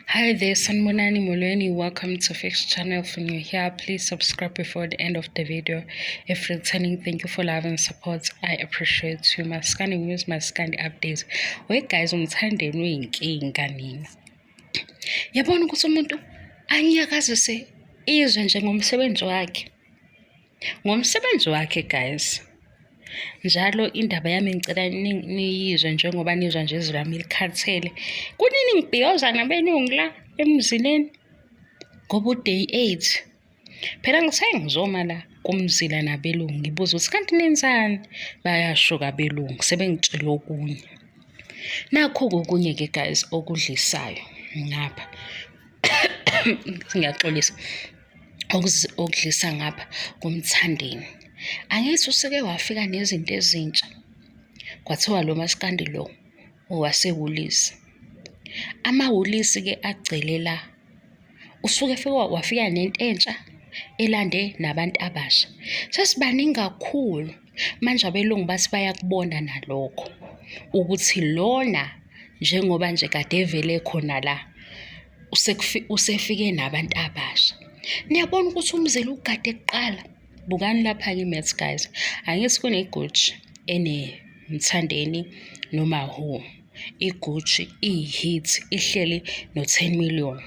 Hi there, Sanibonani Molweni. Welcome to Fix Channel. If you're new here, please subscribe before the end of the video. If returning, thank you for love and support. I appreciate you. Maskandi news, Maskandi updates. Wait guys, umthandeni uyinkinga nina. Yabona ukuthi umuntu anyakazise izwe nje ngomsebenzi wakhe. Ngomsebenzi wakhe guys. Njalo indaba yami ngicela niyizwe njengoba nizwa nje izwi lami likhathele. Kunini ngibhiyoza nabelungu la emzileni? Ngoba u-day 8. Phela ngithe ngizoma la kumzila nabelungu ngibuza ukuthi kanti nenzani? Bayasho-ke abelungu sebengitshela okunye. Nakho-ke okunye-ke guys okudlisayo ngapha. Ngiyaxolisa. Okudlisa ngapha kuMthandeni. Angithi useke wafika nezinto ezintsha, kwathiwa lo maskandi lo owasewulisi. Amawulisi-ke agcele la. Usuke efike wafika nento entsha elande nabantu abasha. Sesibaningi kakhulu. Manje abelungu bathi bayakubona nalokho ukuthi lona njengoba nje kade evele khona la usefike nabantu abasha. Niyabona ukuthi uMzila ugade kuqala. Bukani lapha-ke i-maths guys. Angithi kune-Gucci eneMthandeni noMawhoo. I-Gucci iyi-hit ihleli no-10 million.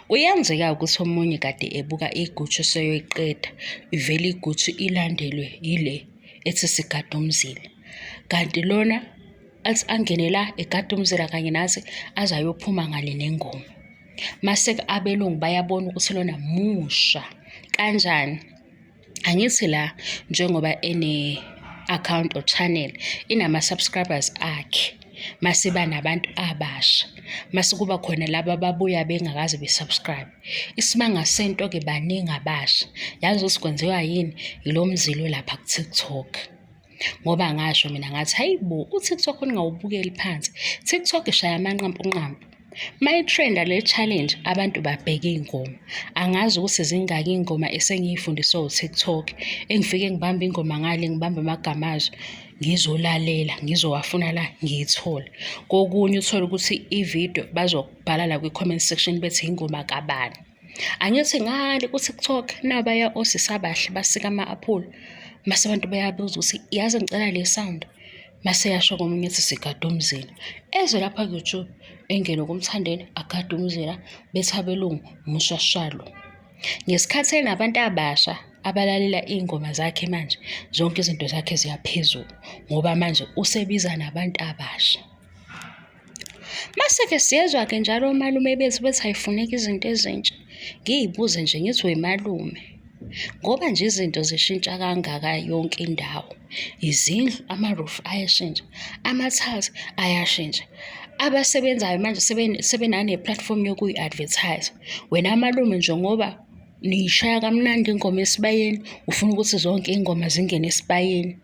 Kuyenzeka ukuthi omunye kade ebuka i-Gucci useyoyiqeda, ivele i-Gucci ilandelwe yile ethi sigada umzila. Kanti lona athi angene la egada umzila kanye nathi aze ayophuma ngale nengoma. Mase-ke abelungu bayabona ukuthi lona musha kanjani. Angithi la njengoba ene-account or channel inama-subscribers akhe mase banabantu abasha mase kuba khona laba ababuya bengakaze be-subscribe. Isimanga sento-ke baningi abasha. Yazi ukuthi kwenziwa yini? Yilo mzila olapha ku-TikTok. Ngoba ngasho mina ngathi hayi bo u-TikTok ningawubukeli phansi. TikTok ishaya amanqampunqampu. Mayitrenda le challenge abantu babheke iy'ngoma. Angazi ukuthi zingaki iy'ngoma esengiy'fundiswe u-TikTok engifike ngibambe ingoma ngale ngibambe amagama azo ngizolalela ngizowafuna la ngiyithole. Kokunye uthole ukuthi ividiyo bazokubhala la kwi-comment section bethi ingoma kabani. Angithi ngale ku-TikTok nabaya osisi abahle basika ama-aphula mase abantu bayabuza ukuthi yazi ngicela le sound mase yasho komunye ethi sigada umzila ezwe lapha ku-YouTube engene kumthandeni agade umzila bethi abelungu mushashalo ngesikhathi enabantu abasha abalalela iy'ngoma zakhe manje zonke izinto zakhe ziyaphezulu ngoba manje usebiza nabantu abasha. Mase-ke siyezwa-ke njalo omalume bethu bethi ayifuneki izinto ezintsha. Ngiy'buze nje ngithi wemalume, ngoba nje izinto zishintsha kangaka yonke indawo, izindlu, ama-roof ayashintsha, ama-tiles ayashintsha. Abasebenzayo manje sebenane-platform yokuyi-advertise. Wena malume nje ngoba niyishaya kamnandi ingoma esibayeni, ufuna ukuthi zonke iy'ngoma zingene esibayeni,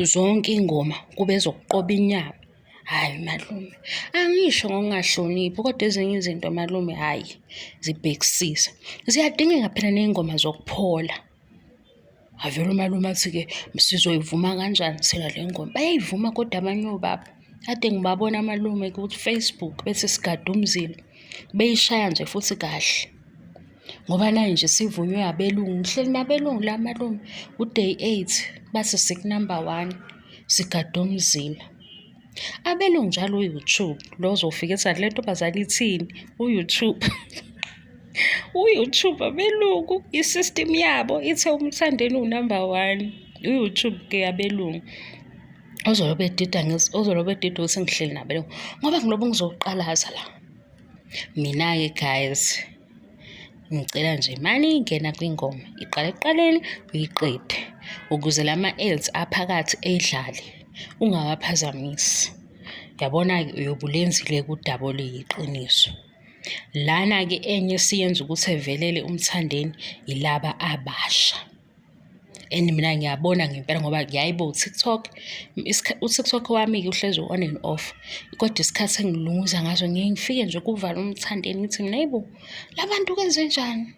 zonke iy'ngoma kube ezokuqoba inyama. Hhayi malume, angisho ngokungahloniphi kodwa ezinye izinto malume hhayi zibhekisise. Ziyadingeka phela ney'ngoma zokuphola. Avele umalume athi-ke sizoyivuma kanjani thina le ngoma. Bayayivuma kodwa abanye obaba. Kade ngibabona amalume ku-Facebook bethi sigade umzila, beyishaya nje futhi kahle. Ngoba nayi nje sivunywe abelungu, ngihleli nabelungu la malume, u-day 8 bathi siku-number 1 sigade umzila. Abelungu njalo u-YouTube lo ozofika ethi le ntombazane ithini u-YouTube. U-YouTube abelungu i-system yabo ithe uMthandeni uwu-number 1. U-YouTube-ke abelungu. Ozolobe edida ozolobe edida ukuthi ngihleli nabelungu ngoba ngilobe ngizoqalaza la. Mina-ke guys ngicela nje mani ingena kwingoma iqale ekuqaleni uyiqede ukuze lama-ads aphakathi edlale ungawaphazamisi. Yabona-ke uyobe ulenzile-ke udaba oluyiqiniso. Lana-ke enye esiyenza ukuthi evelele uMthandeni yilaba abasha. And mina ngiyabona ngempela ngoba yayibo u-TikTok, u-TikTok wami-ke uhlezi u-on and off, kodwa isikhathi engilunguza ngaso ngiye ngifike nje kuvalwe uMthandeni ngithi mina hhayi bo, la bantu kwenzenjani?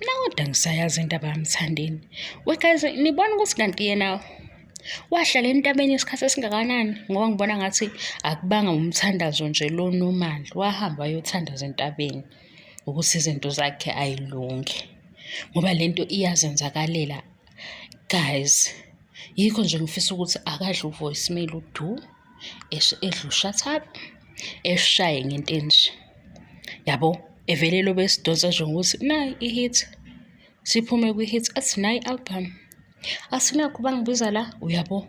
Mina kodwa ngisayazi indaba kaMthandeni. We guys, nibona ukuthi kanti yena. Wahlala entabeni isikhathi esingakanani ngoba ngibona ngathi akubanga umthandazo nje lo normal. Wahamba wayothandaza entabeni ukuthi izinto zakhe ayilungi ngoba lento iyazenzakalela guys. Yikho nje ngifisa ukuthi akadle u-voicemail udu edle u-shut up eshaye ngento enje yabo evele lobe esidonsa nje ngokuthi nayi i-hit siphume kwi-hit athi nayi i-album asinakho bangibiza la uyabo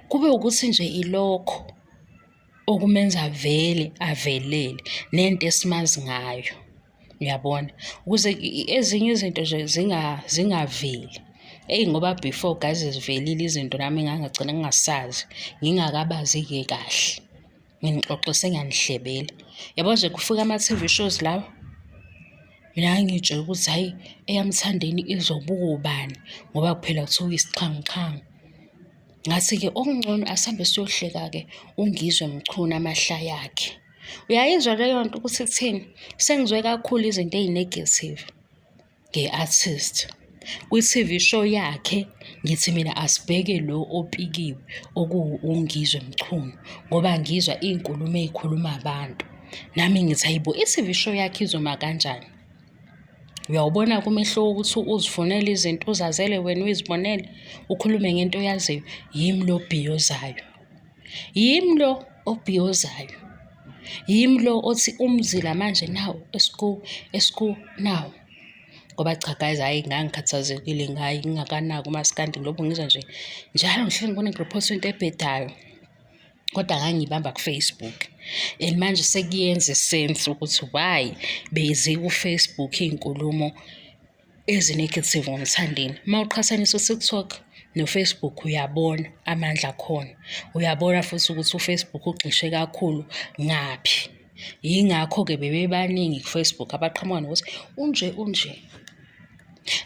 kube ukuthi nje ilokho okumenza vele avelele nento esimazi ngayo uyabona ukuze ezinye izinto nje zingaveli eyi ngoba before guys zivelile izinto nami ngangagcina ngingasazi ngingakabazi-ke kahle nginixoxise ngiyangihlebela yabo nje kufika ama-T_V shows lawa mina ngangiy'tshela ukuthi hhayi eyaMthandeni izobuka ubani ngoba phela kuthiwa uyisixhanguxhangu. Ngathi-ke okungcono asihambe siyohleka-ke uNgizwe Mchunu amahlaya akhe. Uyayizwa leyo nto ukuthi ithini? Sengizwe kakhulu izinto ey'negative. nge-artist. Kwi-T_V show yakhe ngithi mina asibheke lo opikiwe okuwuNgizwe Mchunu ngoba ngizwa iy'nkulumo ey'khuluma abantu. Nami ngithi hhayi bo i-T_V show yakhe izoma kanjani? Uyawubona-ke umehluko ukuthi uzifunele izinto uzazele wena uyizibonele, ukhulume ngento oyaziyo. Yimi lo obhiyozayo, yimi lo obhiyozayo, yimi lo othi uMzila manje nawu esiku nawu. Ngoba cha guys, hhayi ngangikhathazekile ngaye ngingakanaki umaskandi ngilokhu ngizwa nje njalo ngihleli ngibona ngiriphothwa into ebhedayo. Kodwa ngangiyibamba ku-Facebook and manje sekuyenza i-sense ukuthi why beze ku-Facebook iy'nkulumo ezi-negative ngoMthandeni. Uma uqhathanisa u-TikTok no-Facebook uyabona amandla akhona. Uyabona futhi ukuthi u-Facebook ugxishe kakhulu ngaphi. Yingakho-ke bebebaningi ku-Facebook abaqhamuka nokuthi unje unje.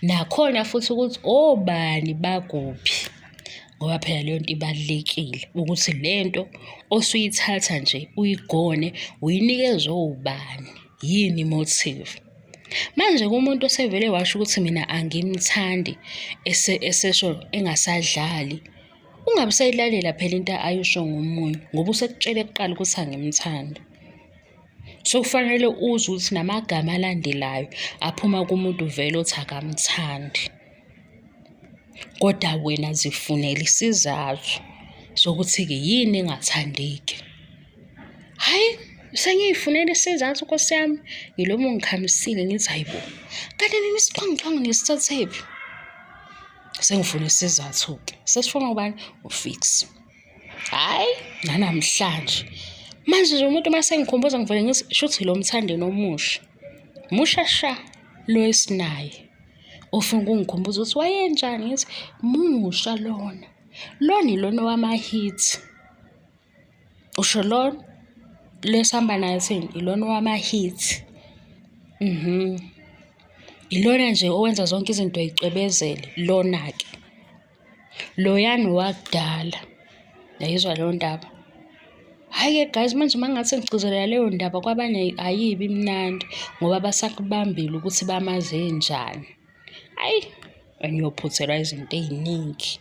Nakhona futhi ukuthi obani bakuphi ngoba phela leyo nto ibalulekile ukuthi le nto osuyithatha nje uyigone uyinikezwe ubani, yini i-motive. Manje kumuntu osevele washo ukuthi mina angimthandi esesho engasadlali, ungabe usayilalela phela into ayisho ngomunye ngoba usekutshele kuqala ukuthi angimthandi. So kufanele uzwe ukuthi namagama alandelayo aphuma kumuntu vele othi akamthandi. Kodwa wena zifunele isizathu sokuthi-ke yini engathandeki. Hhayi, sengiyifunela isizathu Nkosi yami, ngilomu ngikhamisile ngithi hhayi bo, kanti nina isixhwanguxhwangu nisithathephi? Sengifuna isizathu-ke. Sesifuna ubani? UFix. Hhayi, nanamhlanje. Manje nje umuntu uma sengikhumbuza ngivele ngithi shuthi lo Mthandeni omusha. Musha sha lo esinaye. Ofuna ukungikhumbuza ukuthi wayenjani ngithi musha lona. Lona ilona owama-hit. Usho lona lo esihamba naye thina ilona owama-hit. Ilona nje owenza zonke izinto y'cwebezele lona-ke. Loyana owakudala. Yayizwa leyo ndaba? Hhayi-ke guys, manje uma ngingase ngigcizelela leyo ndaba kwabanye ayibi mnandi ngoba basakubambile ukuthi bamazi enjani. Hhayi, niyophuthelwa izinto ey'ningi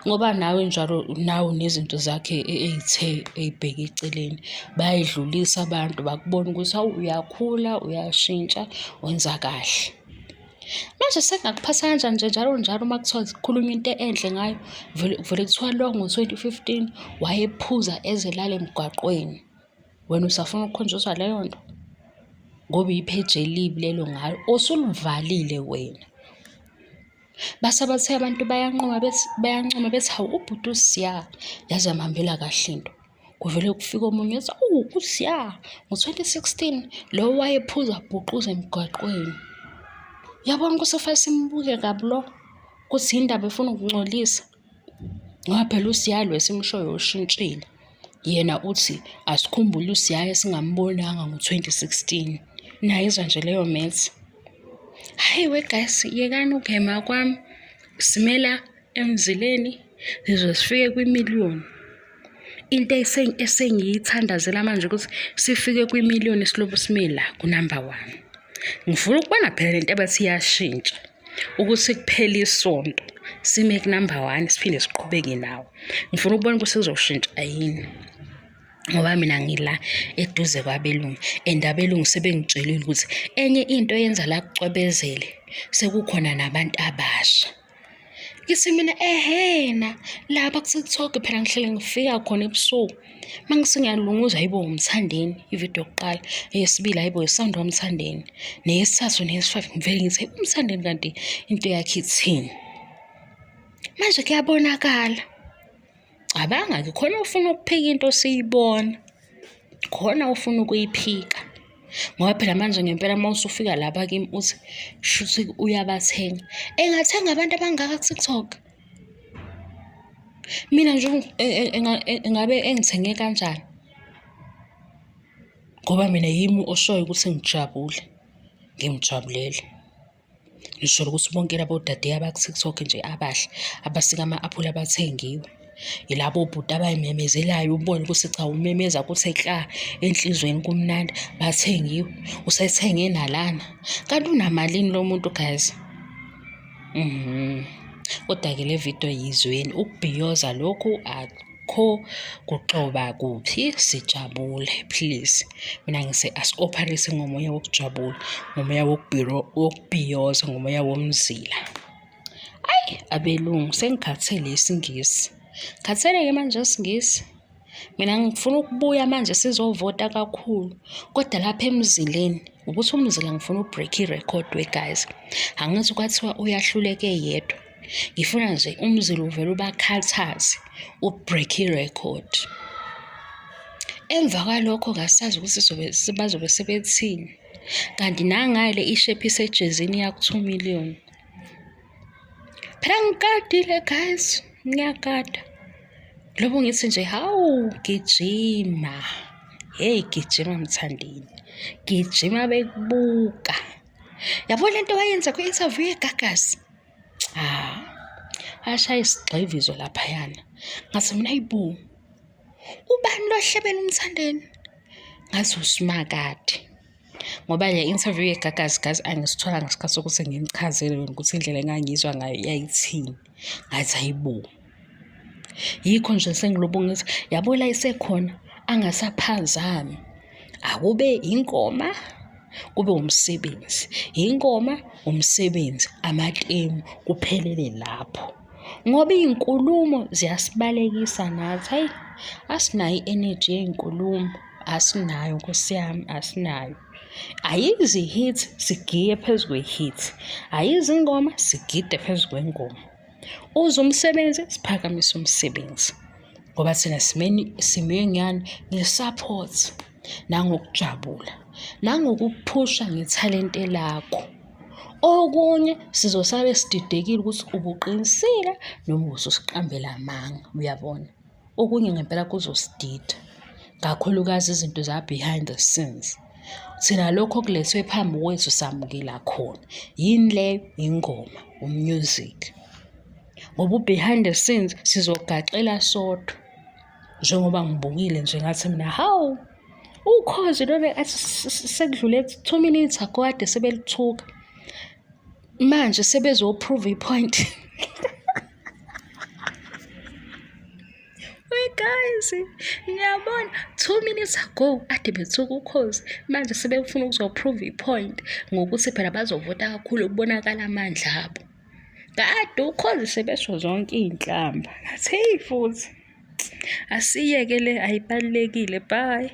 ngoba nawe njalo nawe unezinto zakhe ey'the ey'bheke eceleni. Bayayidlulisa abantu bakubone ukuthi hawu uyakhula, uyashintsha, wenza kahle. Manje sengingakuphatha kanjani nje njalo njalo uma kuthiwa kukhulunywa into enhle ngayo, vele kuvele kuthiwa lo ngo-2015 wayephuza eze elala emgwaqweni. Wena usafuna ukukhonjiswa leyo nto? Ngoba ipheji elibi lelo ngayo osulivalile wena. Base bathe abantu bayanqoma bethi bayancoma bethi hawu ubhuti uSya yaze yamhambela kahle into. Kuvele kufike omunye ethi awu uSya ngo-2016 lo wayephuza bhuquza emgwaqweni. Uyabona ukuthi kufanele simbuke kabi lo ukuthi yindaba efuna ukuncolisa. Ngoba phela uSya lo esimshoyo ushintshile. Yena uthi asikhumbule uSya esingambonanga ngo-2016. Nayizwa nje leyo maths. Hhayi we guys, yekani ukuhhema kwami. Simela emzileni size sifike kwimiliyoni. Into esengiyithandazela manje ukuthi sifike kwimiliyoni silobu sime la kunumber one. Ngifuna ukubona phela lento abathi iyashintsha ukuthi kuphele isonto Sime ku-number one siphinde siqhubeke nawo. Ngifuna ukubona ukuthi kuzoshintsha yini. Ngoba mina ngila eduze kwabelungu and abelungu sebengitshelile ukuthi enye into eyenza la kucwebezele sekukhona nabantu abasha. Ngithi mina ehena lapha ku-TikTok phela ngihlele ngifika khona ebusuku. Uma ngise ngiyalunguza hayibo uMthandeni ividiyo yokuqala, eyesibili hayibo isawundi kaMthandeni, neyesithathu neyesi-five ngivele ngithi uMthandeni kanti into yakhe ithini. Manje kuyabonakala. Cabanga-ke khona ufuna ukuphika into osiyibona, khona ufuna ukuyiphika. Ngoba phela manje ngempela uma usufika lapha kimi uthi shuthi uyabathenga. Engathenga abantu abangaka ku-TikTok? Mina nje engabe engithenge kanjani? Ngoba mina yimi oshoyo ukuthi ngijabule, ngimjabulele. Ngisholo ukuthi bonke labo dade abaku-TikTok nje abahle abasika ama-aphula abathengiwe. Yilabo bhuti abay'memezelayo ubone ukuthi cha umemeza kuthe kla enhlizweni kumnandi, bathengiwe. Usethenge nalana. Kanti unamalini lo muntu guys? Kodwa-ke le video yizweni, ukubhiyoza lokhu akukho kuxoba kuphi, sijabule please. Mina ngise asi-operate ngomoya wokujabula, ngomoya wokubhiyoza, ngomoya womzila. Ayi abelungu sengikhathele isiNgisi. Khathele-ke manje isiNgisi. Mina ngifuna ukubuya manje sizovota kakhulu kodwa lapha emzileni ukuthi umzila ngifuna u-break i-record we guys. Angithi kwathiwa uyahluleka eyedwa. Ngifuna nje umzila uvele ubakhathaze u-break i-record. Emva kwalokho kasazi ukuthi sobe bazobe sebethini. Kanti nangale ishephise ejezini yaku-2 million. Phela ngikadile guys, ngiyakada. Lobo ngithi nje hawu gijima. Hey gijima Mthandeni. Gijima bekubuka. Yabo lento wayenza kwi-interview yeGagasi. Ah. Ashaya isigxivizo laphayana. Ngathi mina ayibo. Ubani lo hlebela uMthandeni? Ngathi uSimakade. Ngoba le interview yeGagasi guys angisithola ngesikhathi sokuthi nginichazele ukuthi indlela engangiyizwa ngayo yayithini. Ngathi hayibo. Yikho nje sengilobo ngithi yabo la isekhona angasaphazami. Akube ingoma kube umsebenzi. Ingoma umsebenzi amatemu kuphelele lapho. Ngoba iy'nkulumo ziyasibalekisa nathi, hhayi asinayo i-energy yey'nkulumo, asinayo Nkosi yami, asinayo. Ayizi i-hit sigiye phezu kwe-hit, ayizi ingoma sigide phezu kwengoma. Uze umsebenzi siphakamise umsebenzi ngoba thina simeni sime ngani nge-support nangokujabula nangokuphusha ngethalente lakho. Okunye sizosabe sididekile ukuthi ubuqinisile noma ubususiqambela amanga, uyabona. Okunye ngempela kuzosidida, kakhulukazi izinto za-behind the scenes. Thina lokho okulethwe phambi kwethu samukela khona. Yini leyo? Ingoma, u-music. Ngoba u-behind the scenes sizogaxela sodwa. Njengoba ngibukile nje ngathi mina hawu ukhozi lolu athi sekudlule 2 minutes ago kade sebelithuka. Manje sebezo-prove i-point. Hey guys, ngiyabona 2 minutes ago ade bethuka ukhozi manje sebefuna ukuzo-prove i-point ngokuthi phela bazovota kakhulu kubonakala amandla abo. Kade ukhozi sebesho zonke iy'nhlamba. Ngathi heyi futhi asiyeke le ayibalulekile bye.